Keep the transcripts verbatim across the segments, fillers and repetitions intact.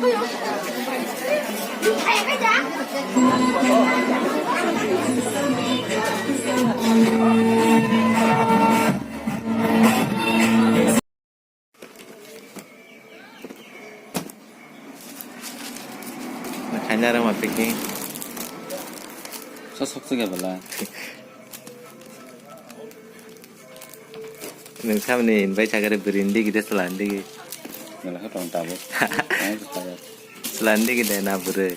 Khaina rwma picnic. Sa sok se gabala. Nwng samni invite chakari bwrwi ni digi de chwla ni digi. Gala kha tong tabuk. Chwla ni digi de na bwrwi.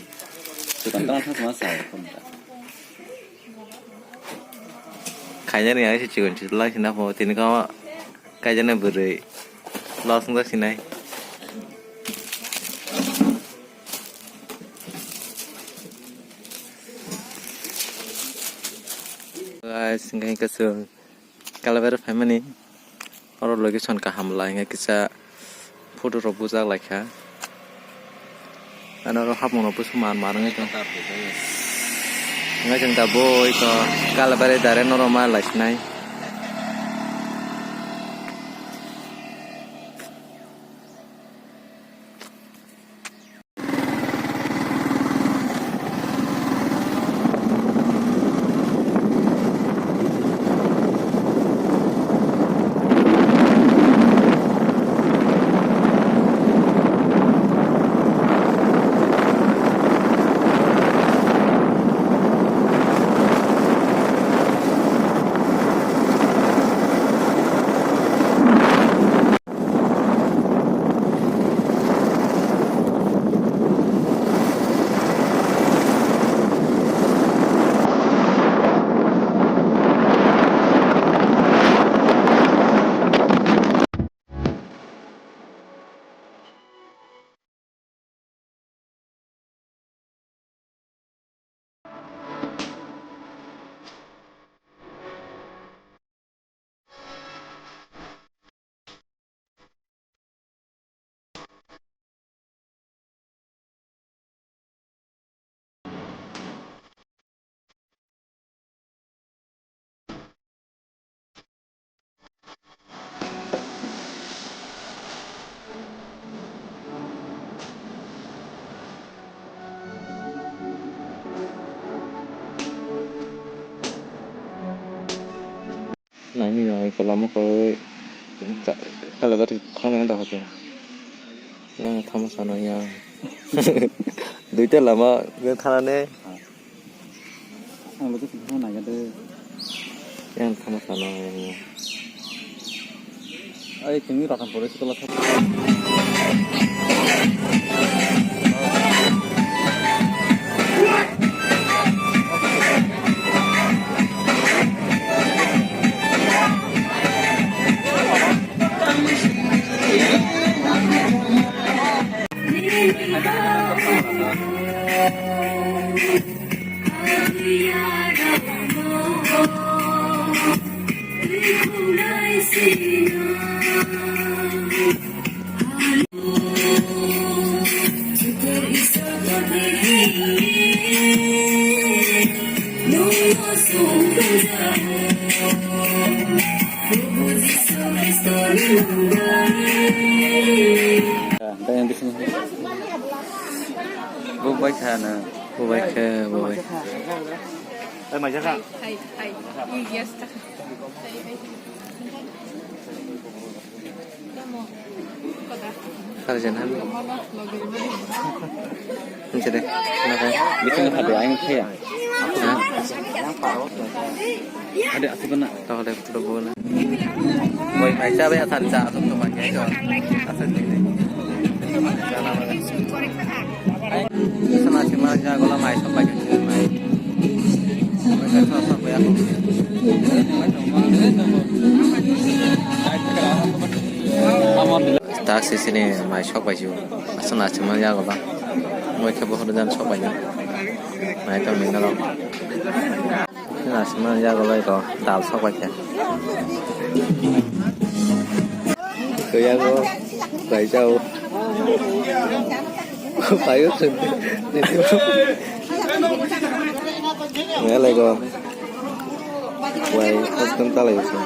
Chwla ni digi de na bwrwi. Khaina ni ang se chikon chikon lang sina pho tini kama. Kaijana bwrwi. Los wngjasinai. Guys, hingke hingke chwng Kalabari phaimani. Oro location kaham lai hingke kisa photo rok bujak laikha. Ano oro hapmano bwswk mar mar wngwi tong. Wngwi chwng tabuk iko Kalabari direct norok ma laisinai. Naini nai kolamo koi kalabari khana da hote. Yang thama sana yang. Duita lama yang thana ne. Ang logo sing thangna naikha de. Yang thangna sana yang. Ai, tini ratan pore sekolah. Bubaikha na. Bubaikha, bubaikha. Hai, hai. Yes, tak. Sarjan han. Ini sudah. Kenapa? Bikin apa doang saya? Ada apa kena? Tahu deh, udah boleh. Boy, mai cha bai asan cha, asan to mai cha. Asan ni. Sana si ma ja gola mai sa bai cha mai. Mai sa sa bai ako. Tak sisini mai sok bai ju. Aswk naisingmani yago ba. Moi khe bohrok jani sok bai nai. Nai tongni norok. Naisingmani yago bai rw dal sok bai khe. Khe yago bai jao. Payo chwng. Nai lai go. Bai custom ta lai se.